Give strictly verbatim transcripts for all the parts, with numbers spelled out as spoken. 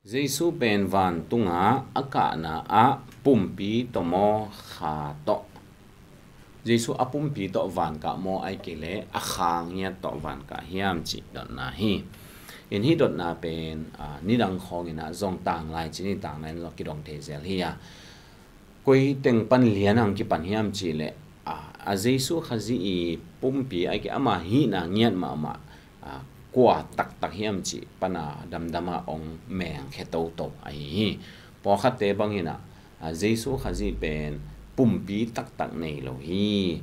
Jesu pen vantungah a kahna ah pumpi tawh maw, kha tawh? Jesu a pumpi tawh van kah maw, ahih kei leh a kha ngiat tawh van kah hiam cih dotna hi. In hih dotna pen, aa, nidang khawng in ah zong tanglai ci ni, tanglai in zong kidong thei zel hi a. Koi teng pan lian hang kipan hiam cih leh, aa, a Jesu Khazih i pumpi, ahih kei leh ama hihna ngiat mahmah, aa, kua taktak hiam cih pan a damdam a hong mengkhia toto ahi hi. Pawlkhatte bang in ah, aa, Jesu Khazih pen pumpi taktak nei lo hi.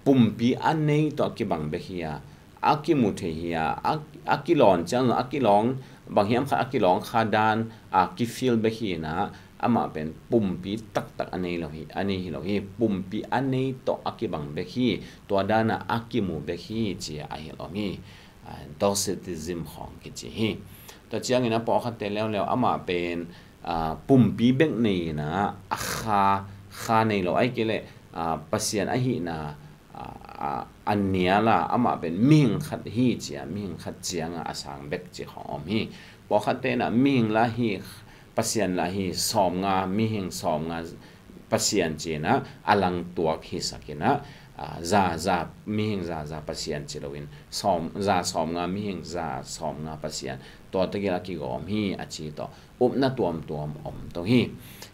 Pumpi a nei tawh a kibang bek hi a, a kimu thei hi a, a, a kilawng ciang, a kilawng, bang hiam khat a kilawng kha dan a kifeel bek hi in ah, amah pen pumpi taktak a nei lo hi, a nei hi lo hi. Pumpi a nei tawh a kibang bek hi, tua dan a a kimu bek hi ci a hilh om hi. Aa, Docetism khawng kici hi. Tua ciangin a pawlkhatte leuleu amah pen, aa, pumpi bek nei in ah, a kha, kha nei lo, ahih kei leh, aa, Pasian ahihna, aa, aa, a nial a, amah pen mihing khat hi ci a, mihing khat ciang a a sang bek ci khawng om hi. Pawlkhatte in ah mihing lah hi, Pasian lah hi, sawmnga mihing, sawmnga Pasian ci in ah a langtuak hisak in ah, aa, za, za mihing, za, za Pasian ci lo in, sawm, za sawmnga mihing, za sawmnga Pasian, tua tegel a kigawm hi a ci tawh upna tuamtuam om to hi.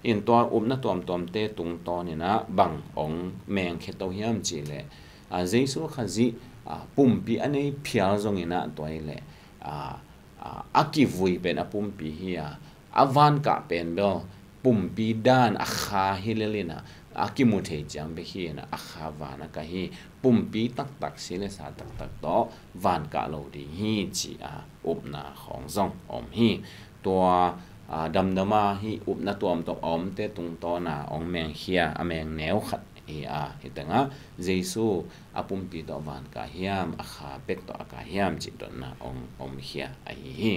In tua upna tuamtuamte tungtawn in ah bang hong mengkhia to hiam cih leh, aa, Jesu Khazih, aa, pumpi a nei phial zong in ah, tua hi leh, aa, aa, a kivui pen a pumpi hi a, a van kah pen bel pumpi dan a kha hi lel in ah, a kimu thei ciang bek hi in ah, a kha van a kah hi. Pumpi taktak, si le sa taktak tawh van kah lo ding hi ci a upna khawng zong om hi. Tua, aa, damdam a hih upna tuamtuam a omte tungtawn a hong mengkhia, a mengneu khat hi a, hih teng ah Jesu a pumpi tawh van kah hiam, a kha bek tawh a kah hiam cih dotna hong omkhia ahi hi.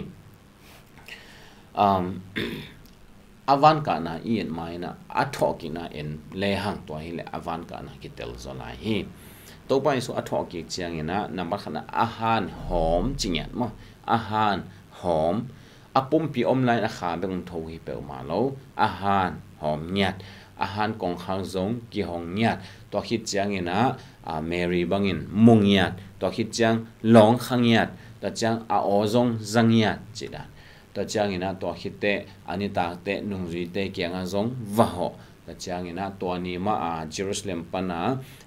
Um, a van kahna i et ma in ah, a thawhkikna en lehang tua hi leh a van kahna kitel zaw lai hi. Topa Jesu a thawhkik ciangin ah, nambat khatna, a han hawm ci ngiat maw. A han hawm, a pumpi om lai in a kha bek hong tho hi peuhmah lo. A han hawm ngiat, a han kongkhak zong kihong ngiat. Tua khit ciangin ah, aa, Mary bangin mu ngiat, tua khit ciang lawng kha ngiat, tua ciang a aw zong za ngiat ci dan. Tua ciangin ah tua khit teh a nitak teh nungzuite kiangah zong va hawh. Tua ciangin ah tua ni mah a Jerusalem pan a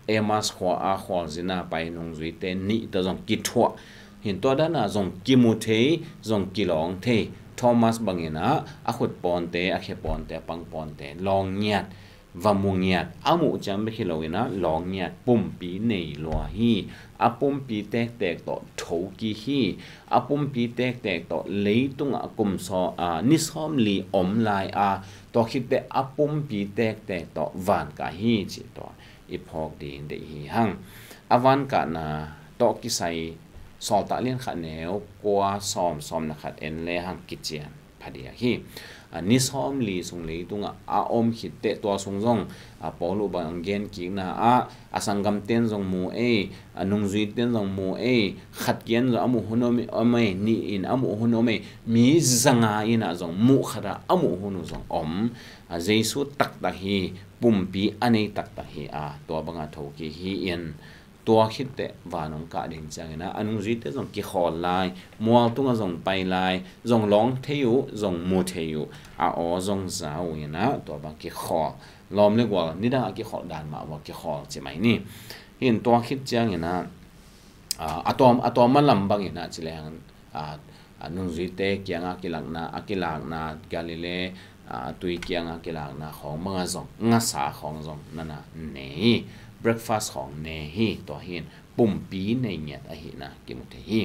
Emmaus khua a khualzin a pai nungzuite nih tawh zong kithuah. Hin tua dan a zong kimu thei, zong kilawng thei. Thomas bangin ah a khut pawnte, a khe pawnte, a pang pawnte lawng ngiat, va mu ngiat, a muh ciang bek hi lo in ah lawng ngiat, pumpi nei lua hi. A pumpi tektek tawh tho kik hi. A pumpi tektek tawh leitungah kum sawm, aa, ni sawmli om lai a, tua khit teh a pumpi tektek tawh van kah hi cih tua i phawk ding deih hi hang. A van kahna tawh kisai Sawltak lian khat neu kua, sawm, sawm le khat en lehang kician phadiak hi. Aa, ni sawmli sung leitungah a om khit teh, tua sung zong, aa, Paulu bang gen kikna ah, a sanggamten zong mu ei, a nungzuiten zong mu ei, khat kiang zong a muh hun om, om ei, nih in a muh hun om ei, mi zanga in ah zong muh khat ah a muh hun uh zong om. A Jesu taktak hi, pumpi a nei taktak hi a, tua banga tho kik hi in, tua khit teh van hong kah ding ciangin ah, a nungzuite zong kikhawl lai, mual tungah zong pai lai, zong lawng thei uh, zong mu thei uh, a aw zong za uh in ah, tua bang kikhawl. Lawm le gual nidang a kikholh dan mah uh a kikhawl ci mai ni. Hin tua khit ciangin ah, aa, a tuam, a tuam a lam bangin ah ci lehang, aa, aa, nungzuite kiangah kilakna, a kilakna Galilee, aa, tui kiangah kilakna khawng bangah zong, ngasa khawng zong nana ne hi, breakfast khawng ne hi, tua hin pumpi nei ngiat ahihna kimu thei hi.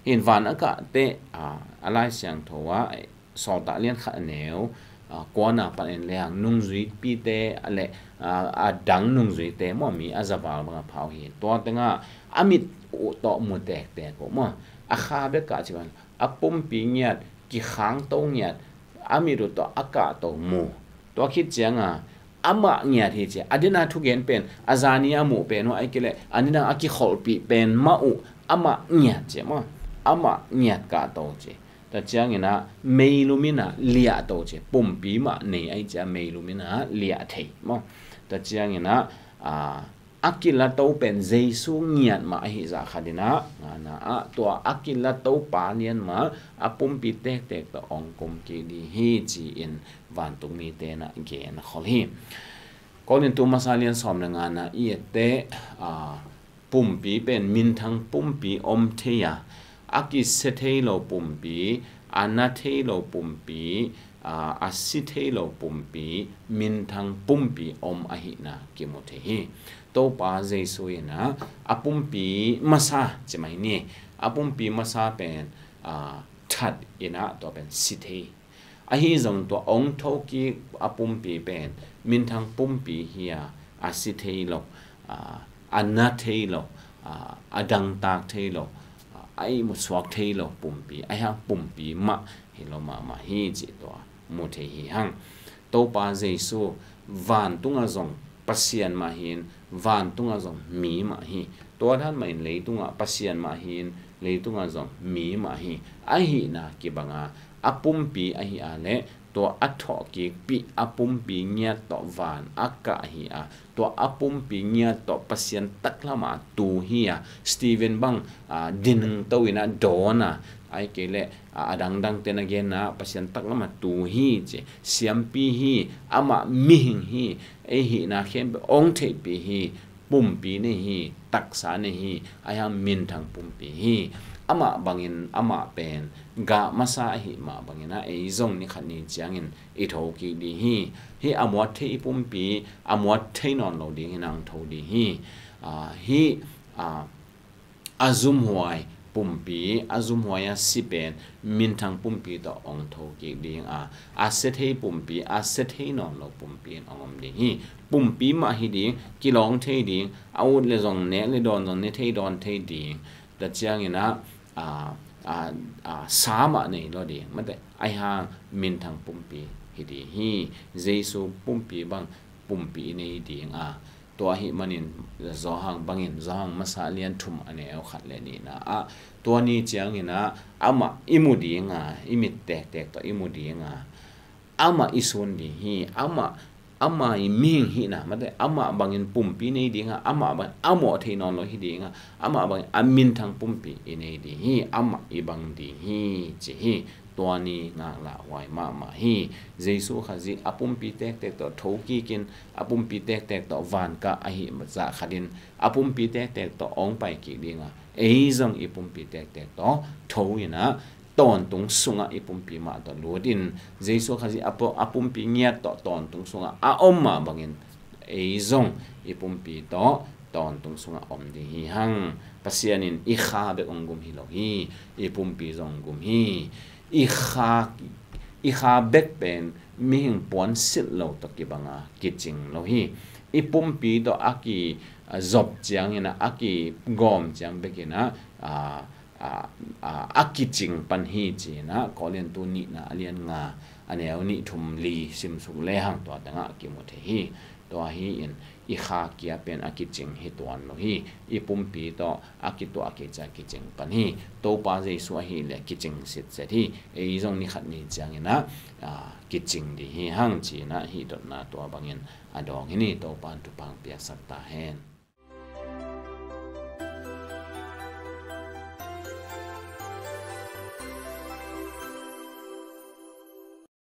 Hin van a kah teh, aa, a Lai Siangtho ah, Sawltak lian khat a neu, aa, kuana pan en lehang nungzuipite le, aa, a dang nungzuite maw, mi a za val banga phau hi. Tua tengah a mit uh tawh mu tektek uh maw. A kha bek kah ci bang, a pumpi ngiat, kikhangto ngiat, a mit uh tawh a kahto mu. Tua khit cianga amah ngiat hi ci. A dena thugen pen, a zani a muh pen uh ahih kei leh a nidang a kikholhpih pen mah uh amah ngiat ci maw. Amah ngiat kahto ci. Tua ciangin ah meilum in ah liahto ci, pumpi mah nei ahi ciang meilum in ah liah thei maw. Tua ciangin ah, a, a kilato pen Jesu ngiat mah ahi zah khat in ah, ngana ah tua a kilato Pa lian mah a pumpi tektek tawh hong kum kik ding hi ci-in vantung mite in ah gen khol hi. Korintu masa lian sawm le ngana i et teh, a, pumpi pen minthang pumpi om thei a, a kisia thei lo pumpi, a na thei lo pumpi, a, a si thei lo pumpi, minthang pumpi om ahihna kimu thei hi. Topa Jesu in ah a pumpi masa ci mai ni, a pumpi masa pen, a, that in ah tua pen si thei. Ahi zong tua hong thokik a pumpi pen minthang pumpi hi a, a si thei lo, a, a na thei lo, a, a dangtak thei lo, a, a ihmu suak thei lo pumpi, ahi hang pumpi mah hi lo mahmah hi cih tua mu thei hi hang. Topa Jesu vantungah zong Pasian mah hi-in, vantungah zong mi mah hi. Tua dan mahin leitungah Pasian mah hi-in, leitungah zong mi mah hi. Ahihna kibanga a pumpi ahi a leh tua a thawhkikpih a pumpi ngiat tawh van a kah hi a, tua a pumpi ngiat tawh Pasian taklamah tu hi a, Stephen bang, a, dingto in ah dawn a, ahih kei leh, a, a dangdangte na genna Pasian taklamah tu hi ci, siampi hi, amah mihing hi, ei hihna khempeuh hong theihpih hi, pumpi nei hi, taksa nei hi, ahi hang minthang pumpi hi. Amah bangin, amah pen gah masa ahi mah bangin ah ei zong ni khat ni ciangin i thokik ding hi. Hih a muat thei i pumpi, a muat thei nawn lo ding hi-in ah hong tho ding hi. A, hih, a, a zumhuai pumpi, a zumhuai a si pen minthang pumpi tawh hong thokik ding a, a sia thei pumpi, a sia thei nawn lo pumpi in hong om ding hi. Pumpi mah hi ding, kilawng thei ding, a ut leh zong nek, leh dawn zong ne thei, dawn thei ding. Tua ciangin ah, a, a, a, sa mah nei lo ding, mate, ahi hang minthang pumpi hi ding hi. Jesu pumpi bang pumpi i nei ding a, tua ahih manin Johan bangin, Johan masa lian thum a neu khat le nihna ah, tua ni ciangin ah amah i mu ding a, i mit tektek tawh i mu ding a, amah i sun ding hi. Amah, amah i mihing hihna, mate, amah bangin pumpi nei ding a, amah bangin a mawh thei nawn lo hi ding a, amah bangin a minthang pumpi i nei ding hi. Amah i bang ding hi ci hi. Tua ni ngaklah huai mahmah hi. Jesu Khazih a pumpi tektek tawh tho kikin, a pumpi tektek tawh van kah ahi zah khatin, a pumpi tektek tawh hong pai kik ding a, ei zong i pumpi tektek tawh tho in ah tawntung sungah i pumpi mah tawh lut in, Jesu Khazih a pu-, a pumpi ngiat tawh tawntung sungah a om mah bangin ei zong i pumpi tawh tawntung sungah om ding hi hang. Pasian in i kha bek hong gum hi lo hi, i pumpi zong hong gum hi. I kha, i kha bek pen mihing puansilh lo tawh kibang a kicing lo hi. I pumpi tawh a ki, a, zop ciangin ah, a kigawm ciang bekin ah, a, a, a, a kicing pan hi ci-in ah Korintu nihna a lian nga a neu nih, thum, li simsuk lehang tua tengah kimu thei hi. Tua hi-in i kha kia pen a kicing hi tuan lo hi. I pumpi tawh a kituah kei ciang kicing pan hi. Topa Jesu ahih leh kicing sitset hi. Ei zong ni khat ni ciangin ah, a, kicing ding hi hang ci-in ah hih dotna tua bangin a dawng hi ni. Topa in thupha hong piaksak ta hen.